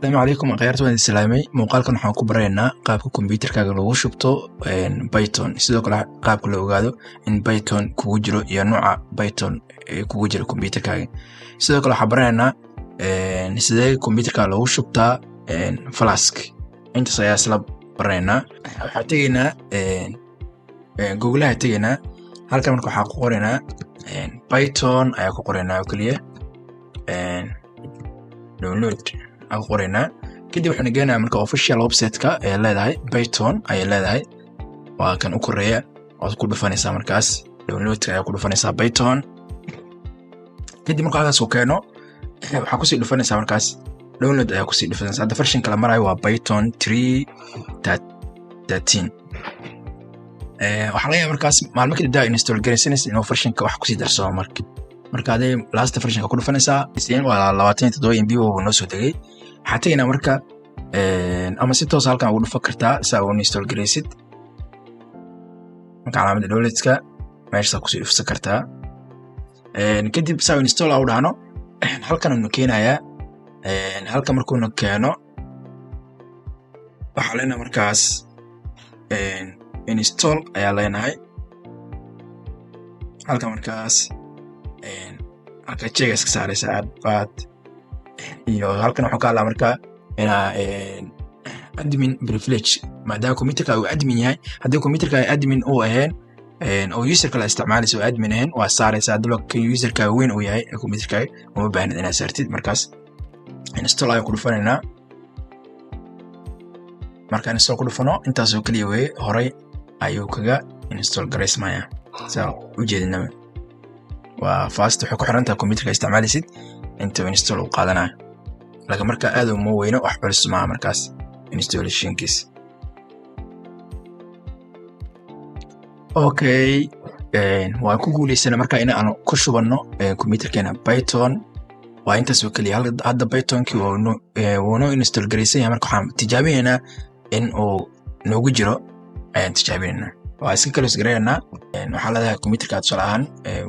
Asalaamu calaykum akhyaarta, waan islaamay. Muuqaalkan waxaan ku baraynaa qaabka kombiyuutarkaaga lagu shubto Python, sidoo kale qaabka la ogaado in Python kugu jiro iyo nooca Python ee kugu jira kombiyuutarkaaga. Sidoo kale waxaan baranaynaa sidee kombiyuutarkaaga loogu shubtaa Flask. Intaas ayaa isla baranaynaa. Waxaan tegaynaa Googlaha tegaynaa. Halkan marka waxaan ku qoraynaa Python ayaa ku qoraynaa oo keliya, download aan ku qoraynaa. Kadib waxaan geenayaa marka official website-ka ee leedahay Python ayay leedahay, waa kan u koreeya. Waad ku dhufanaysaa markaas downloadka ayaa ku dhufanaysaa Python. Kadib marka halkaas uu keeno, waxaa kusii dhufanaysaa markaas download ayaa kusii dhufanaysaa. Hadda version kala marayo waa Python 3.13. Waxaa laga yaaba markaas maalmo kadib daa install garaysanaysa inuu versionka wax kusii darsamo. Marka hadday last versionka ku dhufanaysaa waa 27 MB uu noo soo degay. Waxaa tegaynaa marka, ama si toos halkan ugu dhufan kartaa si aa u install garaysid. Marka calaamadda downloadka meeshaasaa kusii dhufsan kartaa. Kadib saa install u dhahno, halkan uu keenayaa. Halkan markuuna keeno, waxaa leenahay markaas install ayaa leenahay. Halkan markaas halka check iska saaraysa add path iyo halkan wuxuu ka hadlaa marka inaa admin privilege, maadaama computerka uu admin yahay. Haddii computerka ay admin uu ahayn oo user kale isticmaalaysa oo admin ahayn, waa saaraysa. Haddii kan userka weyn uu yahay computerkaaga, uma baahnid inaad saartid. Markaas install ayaa ku dhufanaynaa. Markaan install ku dhufano, intaasoo keliya weye, horay ayuu kaga install garaysmaya. Saa ujeedinaba waa fast. Waxay ku xiran tahay computerka isticmaalaysid inta install uu qaadanayo, laakiin marka aad uma weyno, wax culus maaha markaas installationkiis. Okay, waan ku guuleysana marka in aan ku shubanno computerkeena Python. Waa intaas oo keliya. Hadda Pythonkii wuu noo install garaysan yahay. Marka waxaan tijaabinaynaa in uu noogu jiro ayaan tijaabinaynaa. Waa iska close garaynaa. Waxaa leedahay computerka tusaale ahaan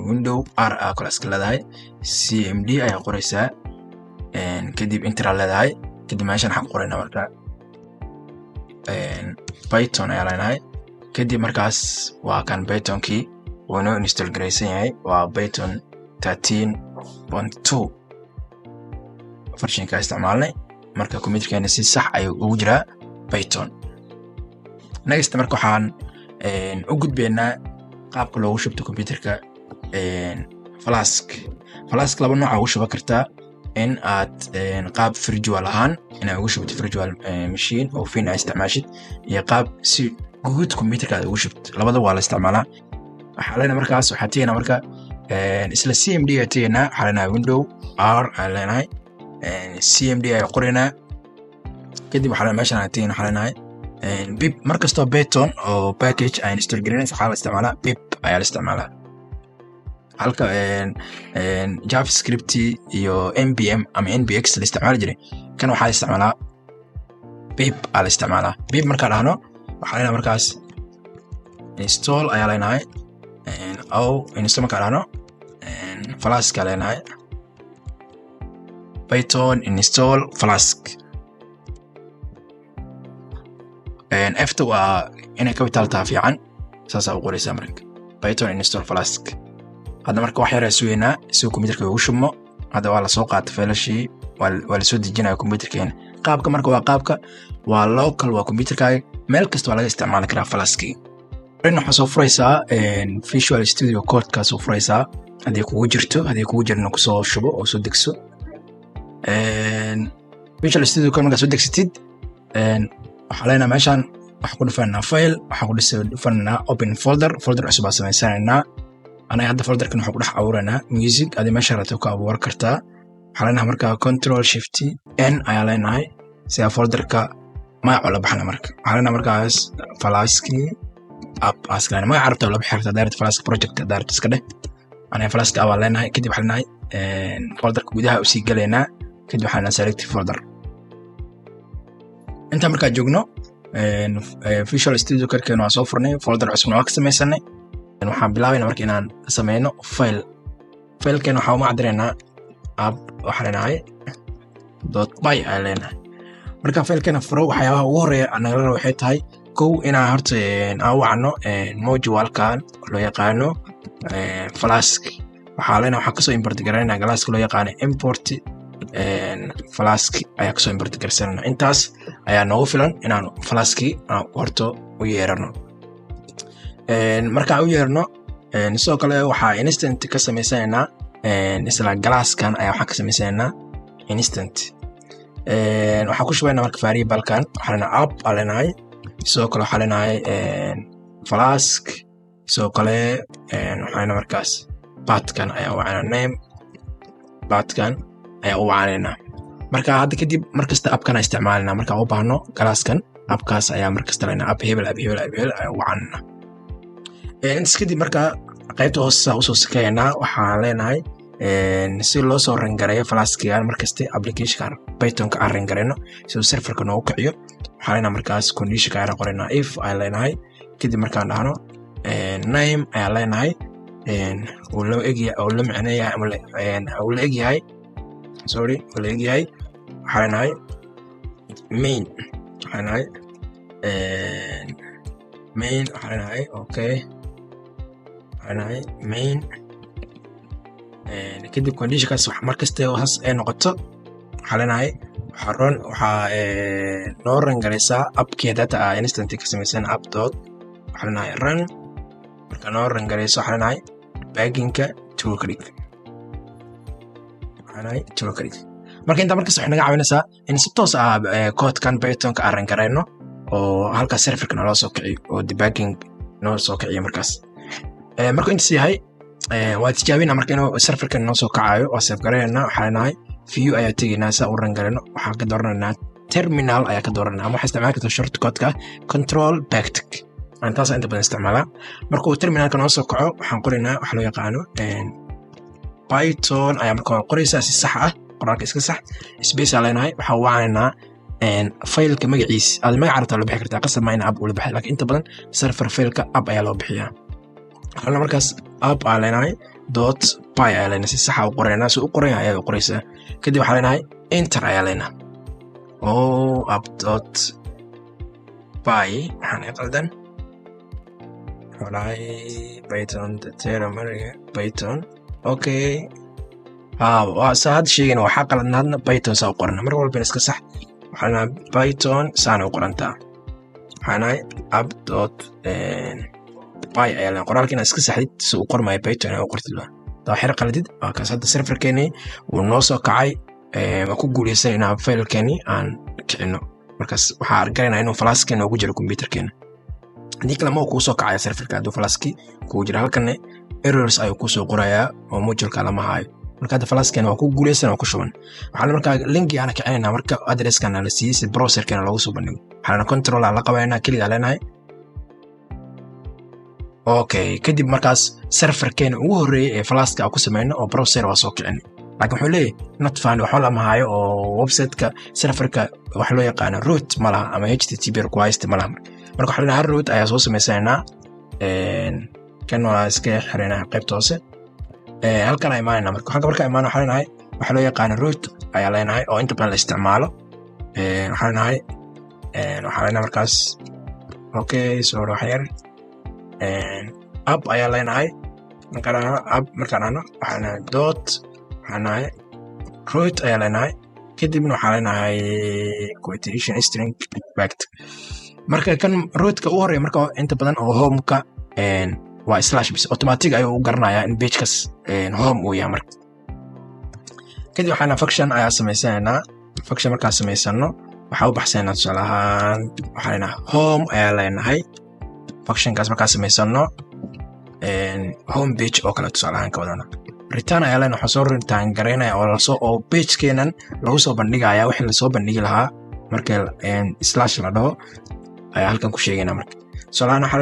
Window R a kale iska leedahay, CMD ayaa qoraysaa, kadib enter aa leedahay. Kadib meeshan waxaan ku qoraynaa marka Python ayaa leenahay. Kadib markaas waa kan Pythonkii wuu noo install garaysan yahay, waa Python 13.2 versionka isticmaalnay. Marka computerkeena si sax ayuu ugu jiraa Python. Next, marka waxaan u gudbaynaa qaabka loogu shubto computerka Flask. Flask laba nooca ugu shuban kartaa: in aad qaab virtual ahaan inaad ugu shubto virtual machine oo fin aad isticmaashid, iyo qaab si guud computerka aad ugu shubto. Labada waa la isticmaalaa. Waxaa leenahay markaas, waxaa tegaynaa marka isla CMD ayaa tegaynaa. Waxaa leenahay Window R ayaan leenahay, CMD ayaa qoraynaa. Kadib waxaa meeshan aan tegayna, waxaa leenahay pip. Mar kastoo Python oo package aan install garinaysa, waxaa la isticmaalaa pip ayaa la isticmaalaa, halka JavaScript iyo npm ama npx la isticmaali jiray. Kan waxaa la isticmaalaa pip aa la isticmaalaa. Pip markaa dhahno, waxaa leenahay markaas install ayaa leenahay. O install markaa dhahno, Flask aa leenahay, python install Flask. Fta waa inay capital taha fiican, saasaa u qoraysaa marka python install Flask. Hadda marka wax yaraa sugeynaa si uu computerka ugu shubmo. Hadda waa lasoo qaata faylashii, waa lasoo dejinaya computerkeena. Qaabka marka waa qaabka waa local, waa computerkaaga, meel kasta waa laga isticmaali karaa Flaskii. Waxaa soo furaysaa Visual Studio Codeka soo furaysaa haddii kugu jirto, haddii kugu jirna kusoo shubo oo soo degso Visual Studio Code. Markaa soo degsatid, waxaa leenahay meeshaan waxaan ku dhufanaa file, waxaan ku dhufanaa open folder. Folder cusub baa samaysanaynaa. Anaga hadda folderkan waxaan ku dhex abuuraynaa music, adi meesha rabto ku abuuran kartaa. Waxaa leenahay markaa Control Shift N ayaa leenahay si aa folderka magaca la baxna. Marka waxaa leenahay markaas Flask app askana, magaca rabta la bixi kartaa, direct Flask project direct iska dheh. Anaga Flask app aan leenahay. Kadib waxaa leenahay folderka gudaha usii galaynaa. Kadib waxaa leenahay select folder. Intaa markaa joogno, Visual Studio Codekeena waa soo furnay, folder cusubna waa ka samaysanay. Waxaan bilaabayna marka inaan sameyno file. Filekeena waxaa uma cadiraynaa app. Waxaa leenahay dot py ayaan leenahay. Marka faylkeena furo, waxyaabaha ugu horeeya nagala rabo waxay tahay kow inaan horta aan wacno modulekan loo yaqaano Flask. Waxaa leenahay, waxaan kasoo import garaynaa classka loo yaqaano import Flask ayaa kasoo import garsanana. Intaas ayaa noogu filan inaan Flaski aan horta u yeerano. Markaan u yeerno, sidoo kale waxaa instance ka samaysanaynaa isla classkan ayaa waxaan ka samaysanaynaa instance. Waxaan ku shubaynaa marka variablekan. Waxaa leenahay app aa leenahay, sidoo kale waxaa leenahay Flask, sidoo kale waxaa leenahay markaas pathkan ayaa u wacanaa, name pathkan ayaa u wacanaynaa. Marka hadda kadib markasta appkan aan isticmaalinaa markaan u baahno classkan, appkaas ayaa markasta leenahay app hebel, app hebel, app hebel ayaa u wacanayna. Intaas kadib marka qaybta hoose usoo sakaynaa. Waxaan leenahay si loo soo run gareeyo Flaskigan, markaste applicationka Pythonka aan run gareyno si uu serverka noogu kiciyo, waxaa leenahay markaas conditionka ayaan qoraynaa, if ayaan leenahay. Kadib markaan dhahno name ayaan leenahay uu la egyahay oo la micneeyahay ama uu la egyahay, sorry, uu la egyahay, waxaa leenahay main, waxaa leenahay main, waxaa leenahay okay, waxaa leenahay main. Kadib conditionkaas wax markasta saas ay noqoto, waxaa leenahay waxaa run, waxaa noo run garaysaa appkii data ah instance ka samaysan app dot, waxaa leenahay run. Marka noo run garayso, waxaa leenahay debuggingka true ka dhig, waxaa leenahay true ka dhig. Marka intaa markasta waxay naga caawinaysaa in si toos ah codekan Pythonka aan run garayno oo halkaas serverka naloo soo kiciyo oo debugging noo soo kiciyo. Markaas markuu intaas yahay, waa tijaabina marka inuu serverkan noo soo kacayo. Waa save garaynaa. Waxaa leenahay view ayaa tegaynaa saa u run garayno. Waxaan ka dooranaynaa terminal ayaa ka dooranaa, ama waxaa isticmaali kartaa shortcutka control backtick. Aan taas inta badan isticmaalaa. Markuu terminalka noo soo kaco, waxaan qoraynaa waxa loo yaqaano Python ayaa marka hore qoraysaa si sax ah, qoraalka iska sax, space aa leenahay. Waxaan wacanaynaa faylka magaciisa. Aad magaca rabtaa loo bixi kartaa, qasab maa in app ula baxay, laakiin inta badan server faylka app ayaa loo bixiyaa. Waxaan markaas app aa leenahay dot py ayaa leenahay, si saxa u qoraynaa, si u qoran yahay ayaa u qoraysaa. Kadib waxaa leenahay enter ayaa leenahay. Oh, app dot py waxaan qaldan, wuxuu dhahay Python terminal Python. Okay, waa saa hadda sheegayna, waxaa qaladna hadna Python saa u qorana. Mar walbana iska sax. Waxaa leenahay Python saana u qorantaa. Waxaa nahay app dot py ayaa leenahay. Qoraalka inaad iska saxdid si uu qormayo Python inaad u qortid waa daa xir qaladid. Waa kaas, hadda serverkeeni wuu noo soo kacay. Waa ku guuleysan inaan faylkeeni aan kicino. Markaas waxaa argaraynaa inuu Flaski noogu jiro computerkeena. Haddii kale ma uu kuu soo kacaya serverka hadduu Flaski kugu jira. Halkan errors ayuu kusoo qorayaa oo moduleka lama haayo. Marka hadda Flaskena waa ku guuleysan oo ku shuban. Waxaan markaa linki aana kicinayna marka addresskana la siiyey si browserkeena loogu soo bandhigo. Waxaana control aan la qabanayna, keligaa leenahay okay. Kadib markaas serverkeena ugu horreeyey ee Flaska aan ku sameyno oo browser waa soo kicin, laakiin wuxuu leeyahay not found, waxba lama hayo oo websiteka serverka wax loo yaqaano route ma laha ama HTTP request ma laha. Marka waxaa leenahay hal route ayaa soo sameysanaynaa. Kan waa iska xiranaa qaybta hoose. Halkan aa imaanayna. Marka halka markaa imaana, waxaa leenahay waxa loo yaqaano route ayaa leenahay oo inta badan la isticmaalo. Waxaa leenahay markaas okay, sorry, wax yar, app ayaa leenahay. Markaan dhahno app, markaan dhahno waxaa leenahay dot, waxaa leenahay route ayaa leenahay. Kadibna waxaa leenahay quotation string back. Marka kan routeka u horeeya marka inta badan oo homeka waa slash bis, automatic ayuu u garanayaa in pagekas home uu yahay. Marka kadib waxaana function ayaa samaysanaynaa. Function markaan samaysano, waxaa u baxsanaynaa, tusaale ahaan waxaa leenahay home ayaa leenahay. Functionkaas markaan samaysano, home page oo kale tusaale ahaan ka wadana, return ayaa leenahay. Waxaa soo return garaynaya oo lasoo oo pagekeenan lagu soo bandhigaya wixii lasoo bandhigi lahaa marka slash la dhaho ayaa halkan ku sheegayna. Marka tusaale ahaan waxaa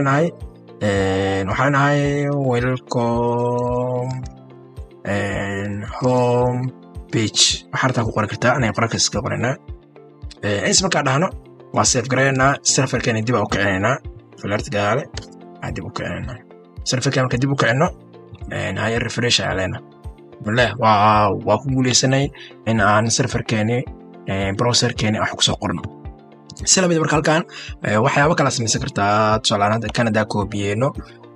leenahay welcome home page. Waxaa rabtaa ku qoran kartaa, anaga qoraalkaas iska qoraynaa. Ins markaa dhahno, waa save garaynaa, serverkeena dib aa u kicinaynaa. Falaarta gadaale aa dib u kicinaynaa serverkeena. Marka dib u kicino, haya refresh ayaa leenahay. Leh waa ku guuleysanay in aan serverkeeni browserkeeni wax kusoo qorno. Si lamid marka halkan waxyaabo kala samaysan kartaa. Tusaale ahaan, hadda Canada koobiyeyno,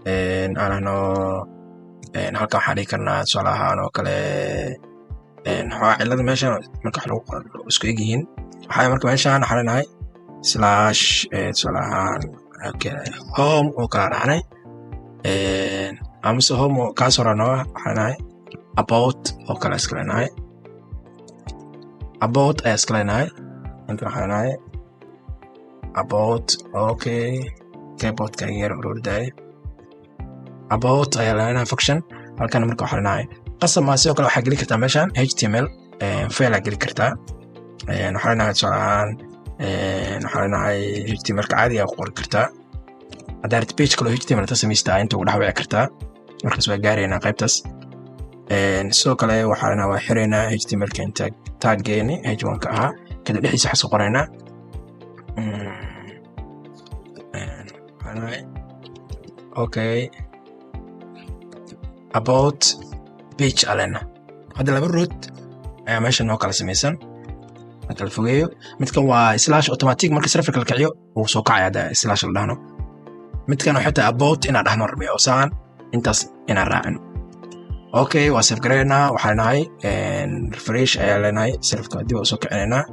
aan ahno halkan waxaan dhigi karnaa, tusaale ahaan oo kale, xogaa cilada meeshan marka wax lagu qoro isku eg yihiin. Waxaa marka meeshan waxaan leenahay slash, tusaale ahaan, okay, home oo kala dhahnay amase home oo kaas hore noo ah. Waxaan leenahay about oo kale iska leenahay, about ayaa iska leenahay. Inta waxaan leenahay about. Okay, keyboardka yar ururdaay. About ayaa leenahay function halkan. Marka waxaa leenahay qasab maa. Sidoo kale waxaa geli kartaa meeshan HTML file aa geli kartaa. Waxaa leenahay, tusaale ahaan, waxaa leenahay HTML-ka caadiga ku qori kartaa. Haddaa rabtid page kaloo HTML ta samaystaa, inta ugu dhex wici kartaa. Markaas waa gaaraynaa qaybtaas. Sidoo kale waxaa leenahay waa xireynaa HTML-ka inta taggeeni h1 ka ahaa. Kadib dhexdiisa waxaa soo qoraynaa, waxaa leenahay, okay, about page alena. Hadda laba route ayaa meesha noo kala samaysan. La kala fogeeyo. Midkan waa slash automatic, marka serverka la kiciyo wuu soo kacaya. Hadda slash la dhahno, midkan waxay tahay about inaan dhahno rabay oo saan intaas inaan raacino. Okay, waa save gareynaa. Waxaa leenahay refresh ayaa leenahay. Serverka dib usoo kicinaynaa.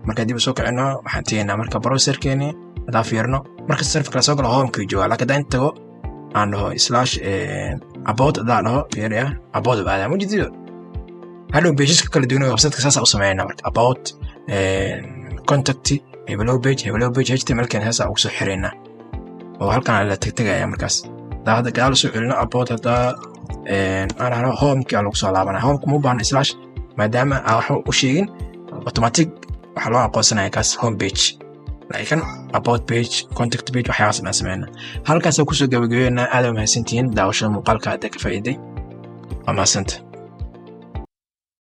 Marka dib usoo kicino, waxaan tegaynaa marka browserkeeni. Haddaan fiirno, marka serverka lasoo galo, homeka joogaa. Laakiin haddaan inta tago, aan dhaho slash about, haddaan dhaho, fiiriya, about u aadaa mujidido. Hadhow pageska kala duwan websiteka saasa u sameynaa. Marka about, contact, hebelow page, hebelow page, HTML kan saasa ugu soo xireynaa oo halkan la tegtegaya. Markaas hadaa hadda gadaal usoo celino about, haddaa aan dhahno, homeki aa lagu soo laabanaya. Homeka ma u baahna slash, maadaama aan waxba u sheegin. Automatic waxaa loo aqoonsanaya kaas home page. Laakiin about page, contact page, waxyaabahaas dhan sameyna. Halkaasaa kusoo gabagabeynaa. Aad waa mahadsantihiin daawashada muuqaalka. Hadda ka faa'iiday, waa mahadsanta.